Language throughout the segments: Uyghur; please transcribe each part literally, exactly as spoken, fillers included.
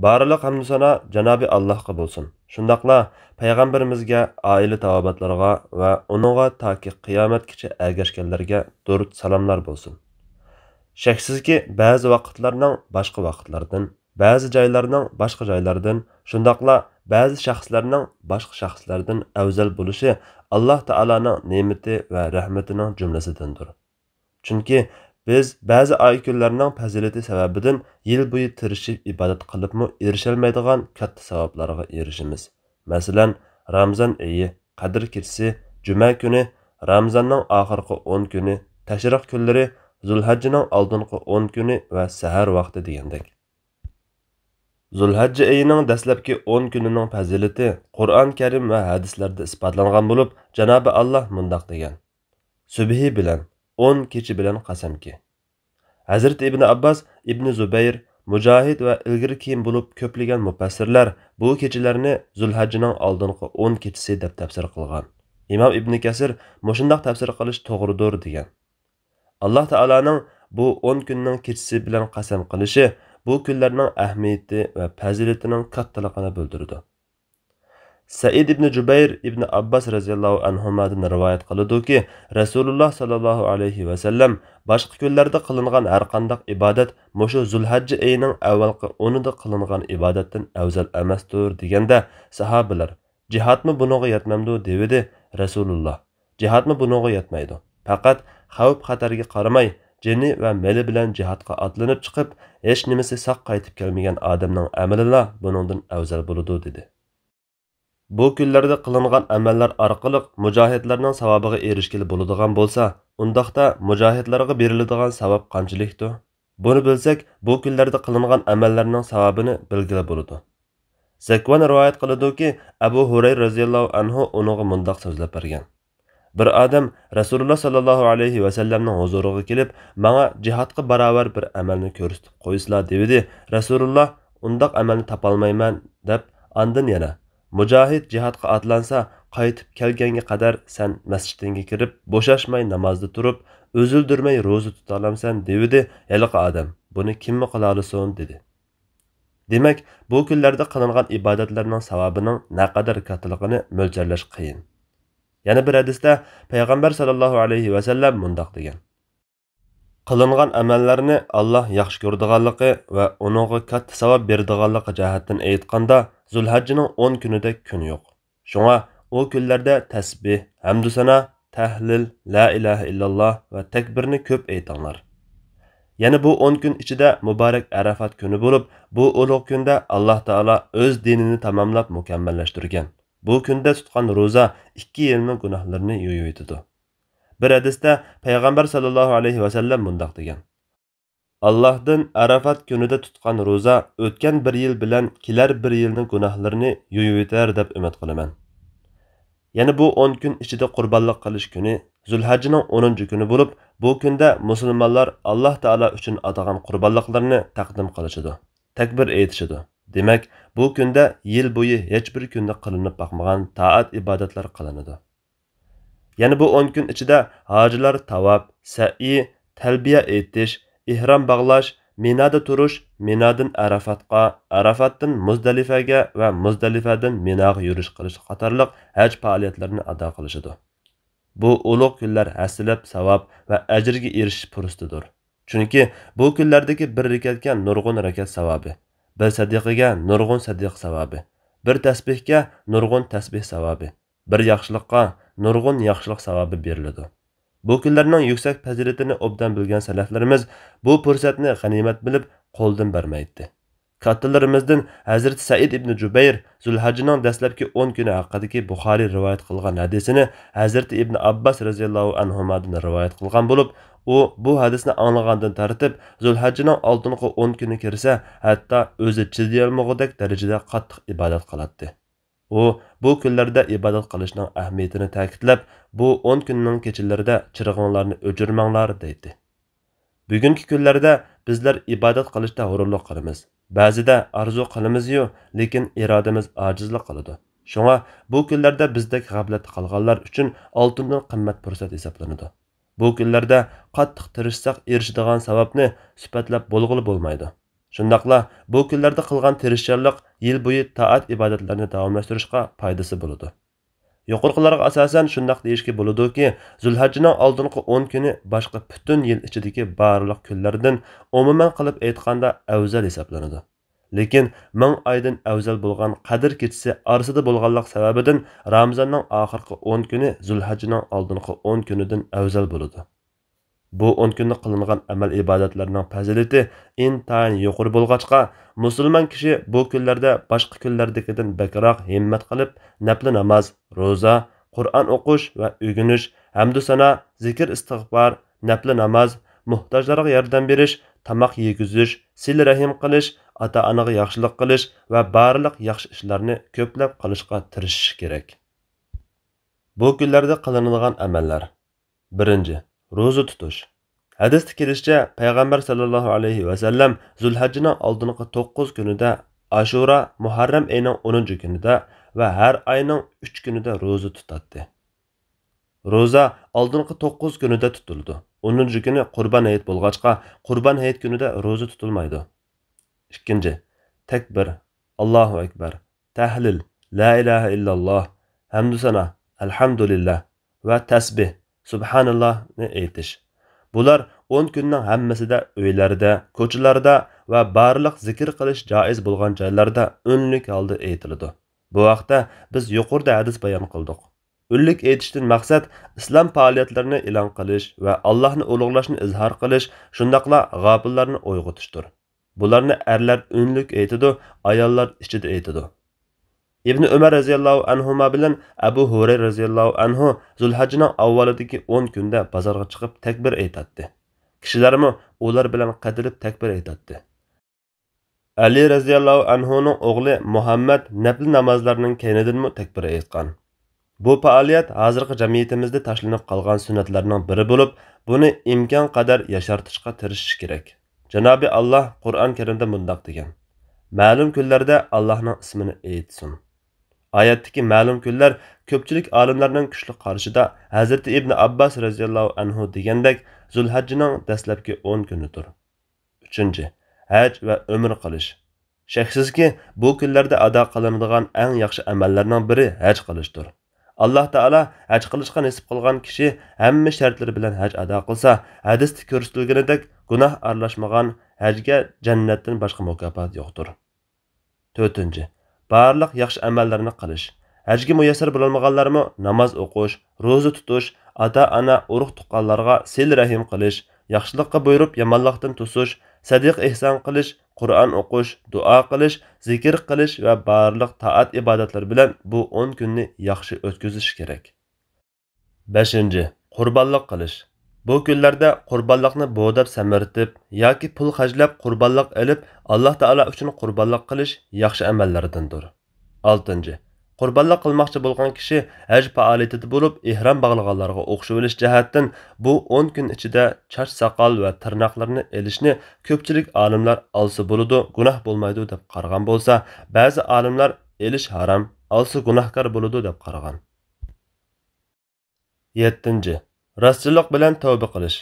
بارلىق ھەمدۇسانا جانابى ئاللاھقا بولسۇن. شۇنداقلا پەيغەمبىرىمىزگە، ئائىلە تاۋابىئاتلىرىغا ۋە ئۇنىڭغا تاكى قىيامەتكىچە ئەگەشكەنلەرگە دۇرۇت سالاملار بولسۇن. شەكسىزكى، بەزى ۋاقىتلارنىڭ باشقا ۋاقىتلاردىن، بەزى جايلارنىڭ باشقا جايلاردىن، شۇنداقلا بەزى شەخسلەرنىڭ باشقا شەخسلەردىن ئەۋزەل بولۇشى ئاللاھ تائالانىڭ نېمىتى ۋە رەھمىتىنىڭ جۈملىسىدىندۇر. چۈنكى بىز بەزى ئاي كۈنلەرنىڭ پەزىلىتى سەۋەبىدىن يىل بويى تىرىشىپ ئىبادەت قىلىپمۇ ئېرىشەلمەيدىغان كاتتا ساۋابلارغا ئېرىشىمىز. مەسىلەن، رامىزان ئېيى، قەدىر كېچىسى، جۈمە كۈنى، رامىزاننىڭ ئاخىرقى ئون كۈنى، تەشرىق كۈنلىرى، زۇلھەججىنىڭ ئالدىنقى ئون كۈنى ۋە سەھەر ۋاقتى دېگەندەك. زۇلھەججە ئېيىنىڭ دەسلەپكى ئون كۈنىنىڭ پەزىلىتى قۇرئان كەرىم ۋە ھەدىسلەردە ئىسپاتلانغان بولۇپ، جانابى ئاللاھ مۇنداق دېگەن: سۈبھى بىلەن، ئون كېچە بىلەن قەسەمكى. ھەزرىتى ئىبنى ئابباس، ئىبنى زۇبەير، مۇجاھىد ۋە ئىلگىرى كېيىن بولۇپ كۆپلىگەن مۇپەسسىرلەر بۇ كېچىلەرنى زۇلھەججىنىڭ ئالدىنقى ئون كېچىسى دەپ تەپسىر قىلغان. ئىمام ئىبنى كەسىر مۇشۇنداق تەپسىر قىلىش توغرىدۇر دېگەن. ئاللاھ تائالانىڭ بۇ ئون كۈننىڭ كېچىسى بىلەن قەسەم قىلىشى بۇ كۈنلەرنىڭ ئەھمىيىتى ۋە پەزىلىتىنىڭ كاتتىلىقىنى بىلدۈرىدۇ. سەئىد ئىبنى جۇبەير ئىبنى ئابباس رەزىياللاھۇ ئەنھۇمادىن رىۋايەت قىلىدۇكى، رەسۇلۇللاھ ساللاللاھۇ ئەلەيھى ۋەسەللەم، باشقا كۈنلەردە قىلىنغان ھەرقانداق ئىبادەت مۇشۇ زۇلھەججە ئېيىنىڭ ئەۋۋەلقى ئونىدا قىلىنغان ئىبادەتتىن ئەۋزەل ئەمەستۇر دېگەندە، ساھابىلەر، جىھادمۇ بۇنىڭغا يەتمەمدۇ؟ دېۋىدى. رەسۇلۇللاھ، جىھادمۇ بۇنىڭغا يەتمەيدۇ. پەقەت خەۋپ-خەتەرگە قارىماي، جېنى ۋە مېلى بىلەن جىھادقا ئاتلىنىپ چىقىپ، ھېچنېمىسى ساق قايتىپ كەلمىگەن ئادەمنىڭ ئەمىلىلا بۇنىڭدىن ئەۋزەل بولىدۇ، دېدى. بۇ كۈنلەردە قىلىنغان ئەمەللەر ئارقىلىق مۇجاھىدلارنىڭ ساۋابىغا ئېرىشكىلى بولىدىغان بولسا، ئۇنداقتا مۇجاھىدلارغا بېرىلىدىغان ساۋاب قانچىلىكتۇ؟ بۇنى بىلسەك، بۇ كۈنلەردە قىلىنغان ئەمەللەرنىڭ ساۋابىنى بىلگىلى بولىدۇ. زەكۋان رىۋايەت قىلىدۇكى، ئەبۇ ھۇرەيرە رەزىياللاھۇ ئەنھۇ ئۇنىڭغا مۇنداق سۆزلەپ بەرگەن: بىر ئادەم رەسۇلۇللاھ ساللاللاھۇ ئەلەيھى ۋەسەللەمنىڭ ھۇزۇرىغا كېلىپ، ماڭا جىھادقا باراۋەر بىر ئەمەلنى كۆرسىتىپ قويسىلا، دېۋىدى. رەسۇلۇللاھ، ئۇنداق ئەمەلنى تاپالمايمەن، دەپ، ئاندىن يەنە، مۇجاھىد جىھادقا ئاتلانسا، قايتىپ كەلگەنگە قەدەر سەن مەسچىتىڭگە كىرىپ، بوشاشماي نامازدا تۇرۇپ، ئۈزۈلدۈرمەي روزا تۇتالامسەن؟ دېۋىدى. ھېلىقى ئادەم، بۇنى كىممۇ قىلالىسۇن؟ دېدى. دېمەك، بۇ كۈنلەردە قىلىنغان ئىبادەتلەرنىڭ ساۋابىنىڭ نەقەدەر كاتتىلىقىنى مۆلچەرلەش قىيىن. يەنە بىر ھەدىستە پەيغەمبەر ساللاللاھۇ ئەلەيھى ۋەسەللەم مۇنداق دېگەن: قىلىنغان ئەمەللەرنى ئاللاھ ياخشى كۆرىدىغانلىقى ۋە ئۇنىڭغا كاتتا ساۋاب بېرىدىغانلىقى جەھەتتىن ئېيتقاندا، زۇلھەججىنىڭ ئون كۈنىدەك كۈن يوق. شۇڭا ئۇ كۈنلەردە تەسبىھ، ھەمدۇسانا، تەھلىل، لا ئىلاھە ئىللاللاھ ۋە تەكبىرنى كۆپ ئېيتىڭلار. يەنە بۇ ئون كۈن ئىچىدە مۇبارەك ئەرەفات كۈنى بولۇپ، بۇ ئۇلۇغ كۈندە ئاللاھ تائالا ئۆز دىنىنى تاماملاپ مۇكەممەللەشتۈرگەن. بۇ كۈندە تۇتقان روزا ئىككى يىلنىڭ گۇناھلىرىنى يۇيۇۋېتىدۇ. بىر ھەدىستە پەيغەمبەر ساللاللاھۇ ئەلەيھى ۋەسەللەم مۇنداق دېگەن: ئاللاھتىن ئەرەفات كۈنىدە تۇتقان روزا ئۆتكەن بىر يىل بىلەن كېلەر بىر يىلنىڭ گۇناھلىرىنى يۇيۇۋېتەر دەپ ئۈمىد قىلىمەن. يەنە بۇ ئون كۈن ئىچىدە قۇربانلىق قىلىش كۈنى زۇلھەججىنىڭ ئونىنچى كۈنى بولۇپ، بۇ كۈندە مۇسۇلمانلار ئاللاھ تائالا ئۈچۈن ئاتىغان قۇربانلىقلىرىنى تەقدىم قىلىشىدۇ، تەكبىر ئېيتىشىدۇ. دېمەك، بۇ كۈندە يىل بويى ھېچبىر كۈندە قىلىنىپ باقمىغان تائەت ئىبادەتلەر قىلىنىدۇ. يەنە بۇ ئون كۈن ئىچىدە ھاجىلار تاۋاپ، سەئي، تەلبىيە ئېيتىش، ئېھرام باغلاش، مىنادا تۇرۇش، مىنادىن ئەرەفاتقا، ئەرەفاتتىن مۇزدەلىفەگە ۋە مۇزدەلىفەدىن مىناغا يۈرۈش قىلىش قاتارلىق ھەج پائالىيەتلىرىنى ئادا قىلىشىدۇ. بۇ ئۇلۇغ كۈنلەر ھەسسىلەپ ساۋاب ۋە ئەجىرگە ئېرىشىش پۇرسىتىدۇر. چۈنكى بۇ كۈنلەردىكى بىر رېكەتكە نۇرغۇن رەكەت ساۋابى، بىر سەدىقىگە نۇرغۇن سەدىقە ساۋابى، بىر تەسبىھكە نۇرغۇن تەسبىھ ساۋابى، بىر ياخشىلىققا نۇرغۇن ياخشىلىق ساۋابى بېرىلىدۇ. بۇ كۈنلەرنىڭ يۈكسەك پەزىلىتىنى ئوبدان بىلگەن سەلەفلىرىمىز بۇ پۇرسەتنى غەنىيمەت بىلىپ، قولدىن بەرمەيتتى. كاتتىلىرىمىزدىن ھەزرىتى سەئىد ئىبنى جۇبەير زۇلھەججىنىڭ دەسلەپكى ئون كۈنى ھەققىدىكى بۇخارىي رىۋايەت قىلغان ھەدىسىنى ھەزرىتى ئىبنى ئابباس رەزىياللاھۇ ئەنھۇمادىن رىۋايەت قىلغان بولۇپ، ئۇ بۇ ھەدىسنى ئاڭلىغاندىن تارتىپ، زۇلھەججىنىڭ ئالدىنقى ئون كۈنى كىرسە، ھەتتا ئۆزى چىدىيالمىغۇدەك دەرىجىدە قاتتىق ئىبادەت قىلاتتى. ئۇ بۇ كۈنلەردە ئىبادەت قىلىشنىڭ ئەھمىيىتىنى تەكىتلەپ، بۇ ئون كۈننىڭ كېچىلىرىدە چىرىغىڭلارنى ئۆچۈرمەڭلار، دەيتتى. بۈگۈنكى كۈنلەردە بىزلەر ئىبادەت قىلىشتا ھۇرۇنلۇق قىلىمىز. بەزىدە ئارزۇ قىلىمىزيۇ، لېكىن ئىرادىمىز ئاجىزلىق قىلىدۇ. شۇڭا بۇ كۈنلەردە بىزدەك غەپلەتتە قالغانلار ئۈچۈن ئالتۇندىن قىممەت پۇرسەت ھېسابلىنىدۇ. بۇ كۈنلەردە قاتتىق تىرىشساق ئېرىشىدىغان ساۋابنى سۈپەتلەپ بولغىلى بولمايدۇ. شۇنداقلا بۇ كۈنلەردە قىلغان تىرىشچانلىق يىل بويى تائەت-ئىبادەتلەرنى داۋاملاشتۇرۇشقا پايدىسى بولىدۇ. يۇقىرىقىلارغا ئاساسەن شۇنداق دېيىشكە بولىدۇكى، زۇلھەججىنىڭ ئالدىنقى ئون كۈنى باشقا پۈتۈن يىل ئىچىدىكى بارلىق كۈنلەردىن، ئومۇمەن قىلىپ ئېيتقاندا، ئەۋزەل ھېسابلىنىدۇ. لېكىن مىڭ ئايدىن ئەۋزەل بولغان قەدىر كېچىسى ئارىسىدا بولغانلىق سەۋەبىدىن، رامىزاننىڭ ئاخىرقى ئون كۈنى زۇلھەججىنىڭ ئالدىنقى ئون كۈنىدىن ئەۋزەل بولىدۇ. بۇ ئون كۈندە قىلىنغان ئەمەل-ئىبادەتلەرنىڭ پەزىلىتى ئىنتايىن يۇقىرى بولغاچقا، مۇسۇلمان كىشى بۇ كۈنلەردە باشقا كۈنلەردىكىدىن بەكرەك ھىممەت قىلىپ، نەپلى ناماز، روزا، قۇرئان ئوقۇش ۋە ئۆگىنىش، ھەمدۇسانا، زىكىر-ئىستىغپار، نەپلى ناماز، موھتاجلارغا ياردەم بېرىش، تاماق يېگۈزۈش، سىلە-رەھىم قىلىش، ئاتا-ئانىغا ياخشىلىق قىلىش ۋە بارلىق ياخشى ئىشلارنى كۆپلەپ قىلىشقا تىرىشىش كېرەك. بۇ كۈنلەردە قىلىنىدىغان ئەمەللەر. بىرىنچى، روزا تۇتۇش. ھەدىستە كېلىشىچە، پەيغەمبەر ساللاللاھۇ ئەلەيھى ۋەسەللەم زۇلھەججىنىڭ ئالدىنقى توققۇز كۈنىدە، ئاشۇرا، مۇھەررەم ئېيىنىڭ ئونىنچى كۈنىدە ۋە ھەر ئاينىڭ ئۈچ كۈنىدە روزا تۇتاتتى. روزا ئالدىنقى توققۇز كۈنىدە تۇتۇلىدۇ. ئونىنچى كۈنى قۇربان ھېيت بولغاچقا، قۇربان ھېيت كۈنىدە روزا تۇتۇلمايدۇ. ئىككىنچى، تەكبىر، ئاللاھۇ ئەكبەر، تەھلىل، لا ئىلاھە ئىللاللاھ، ھەمدۇسانا، ئەلھەمدۇلىللاھ ۋە تەسبىھ، سۇبھاناللاھنى ئېيتىش. بۇلار ئون كۈننىڭ ھەممىسىدە ئۆيلەردە، كوچىلاردا ۋە بارلىق زىكىر قىلىش جائىز بولغان جايلاردا ئۈنلۈك ھالدا ئېيتىلىدۇ. بۇ ھەقتە بىز يۇقىرىدا ھەدىس بايان قىلدۇق. ئۈنلۈك ئېيتىشتىن مەقسەت ئىسلام پائالىيەتلىرىنى ئېلان قىلىش ۋە ئاللاھنى ئۇلۇغلاشنى ئىزھار قىلىش، شۇنداقلا غاپىللارنى ئويغىتىشتۇر. بۇلارنى ئەرلەر ئۈنلۈك ئېيتىدۇ، ئاياللار ئىچىدە ئېيتىدۇ. ئىبنى ئۆمەر رەزىياللاھۇ ئەنھۇما بىلەن ئەبۇ ھۇرەيرە رەزىياللاھۇ ئەنھۇ زۇلھەججىنىڭ ئاۋۋالىدىكى ئون كۈندە بازارغا چىقىپ تەكبىر ئېيتاتتى. كىشىلەرمۇ ئۇلار بىلەن قېتىلىپ تەكبىر ئېيتاتتى. ئەلى رەزىياللاھۇ ئەنھۇنىڭ ئوغلى مۇھەممەد نەپلى نامازلارنىڭ كەينىدىنمۇ تەكبىر ئېيتقان. بۇ پائالىيەت ھازىرقى جەمئىيىتىمىزدە تاشلىنىپ قالغان سۈننەتلەرنىڭ بىرى بولۇپ، بۇنى ئىمكانقەدەر ياشارتىشقا تىرىشىش كېرەك. جانابى ئاللاھ قۇرئان كەرىمدە مۇنداق دېگەن، مەلۇم كۈنلەردە ئاللاھنىڭ ئىسمىنى ئېيتسۇن. ئايەتتىكى مەلۇم كۈنلەر كۆپچىلىك ئالىملارنىڭ كۈچلۈك قارىشىدا ھەزرىتى ئىبنى ئابباس رەزىياللاھۇ ئەنھۇ دېگەندەك زۇلھەججىنىڭ دەسلەپكى ئون كۈنىدۇر. ئۈچىنچى، ھەج ۋە ئۆمرە قىلىش. شەكسىزكى، بۇ كۈنلەردە ئادا قىلىنىدىغان ئەڭ ياخشى ئەمەللەرنىڭ بىرى ھەج قىلىشتۇر. ئاللاھ تائالا ھەج قىلىشقا نېسىپ قىلغان كىشى ھەممە شەرتلىرى بىلەن ھەج ئادا قىلسا، ھەدىستە كۆرسىتىلگىنىدەك گۇناھ ئارىلاشمىغان ھەجگە جەننەتتىن باشقا مۇكاپات يوقتۇر. تۆتىنچى، بارلىق ياخشى ئەمەللەرنى قىلىش. ھەجگە مۇيەسسەر بولالمىغانلارمۇ ناماز ئوقۇش، روزا تۇتۇش، ئاتا-ئانا، ئۇرۇق-تۇغقانلارغا سىلە-رەھىم قىلىش، ياخشىلىققا بۇيرۇپ، يامانلىقتىن توسۇش، سەدىقە-ئېھسان قىلىش، قۇرئان ئوقۇش، دۇئا قىلىش، زىكىر قىلىش ۋە بارلىق تائەت-ئىبادەتلەر بىلەن بۇ ئون كۈننى ياخشى ئۆتكۈزۈش كېرەك. بەشىنچى، قۇربانلىق قىلىش. بۇ كۈنلەردە قۇربانلىقنى بوداپ سەمرىتىپ ياكى پۇل خەجلەپ قۇربانلىق ئېلىپ، ئاللاھ تائالا ئۈچۈن قۇربانلىق قىلىش ياخشى ئەمەللەردىندۇر. ئالتىنچى، قۇربانلىق قىلماقچى بولغان كىشى ھەج پائالىيىتىدە بولۇپ، ئېھرام باغلىغانلارغا ئوخشىۋېلىش جەھەتتىن، بۇ ئون كۈن ئىچىدە چاچ-ساقال ۋە تىرناقلىرىنى ئېلىشنى كۆپچىلىك ئالىملار ئالسا بولىدۇ، گۇناھ بولمايدۇ دەپ قارىغان بولسا، بەزى ئالىملار ئېلىش ھارام، ئالسا گۇناھكار بولىدۇ دەپ قارىغان. يەتتىنچى، راستچىللىق بىلەن تەۋبە قىلىش.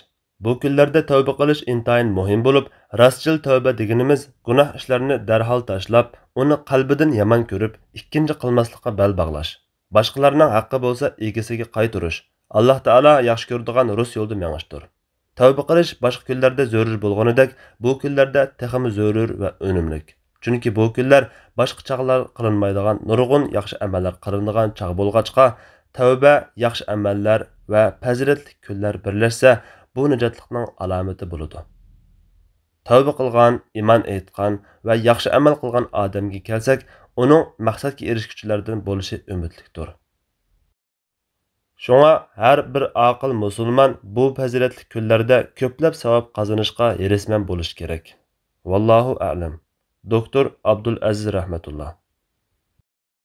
بۇ كۈنلەردە تەۋبە قىلىش ئىنتايىن مۇھىم بولۇپ، راستچىل تەۋبە دېگىنىمىز گۇناھ ئىشلارنى دەرھال تاشلاپ، ئۇنى قەلبىدىن يامان كۆرۈپ، ئىككىنچى قىلماسلىققا بەل باغلاش. باشقىلارنىڭ ھەققى بولسا ئىگىسىگە قايتۇرۇش. ئاللاھ تائالا ياخشى كۆرىدىغان رۇس يولدا مېڭىشتۇر. تەۋبە قىلىش باشقا كۈنلەردە زۆرۈر بولغىنىدەك، بۇ كۈنلەردە تېخىمۇ زۆرۈر ۋە ئۈنۈملۈك. چۈنكى بۇ كۈنلەر باشقا چاغلار قىلىنمايدىغان نۇرغۇن ياخشى ئەمەللەر قىلىنىدىغان چاغ بولغاچقا، تەۋبە، ياخشى ئەمەللەر ۋە پەزىلەتلىك كۈنلەر بىرلەشسە، بۇ نىجاتلىقنىڭ ئالامىتى بولىدۇ. تەۋبە قىلغان، ئىمان ئېيتقان ۋە ياخشى ئەمەل قىلغان ئادەمگە كەلسەك، ئۇنىڭ مەقسەتكە ئېرىشكۈچىلەردىن بولۇشى ئۈمىدلىكتۇر. شۇڭا ھەر بىر ئاقىل مۇسۇلمان بۇ پەزىلەتلىك كۈنلەردە كۆپلەپ ساۋاب قازىنىشقا ھېرىسمەن بولۇشى كېرەك. ۋاللاھۇ ئەئلەم. دوكتور ئابدۇلئەزىز رەھمەتۇللا.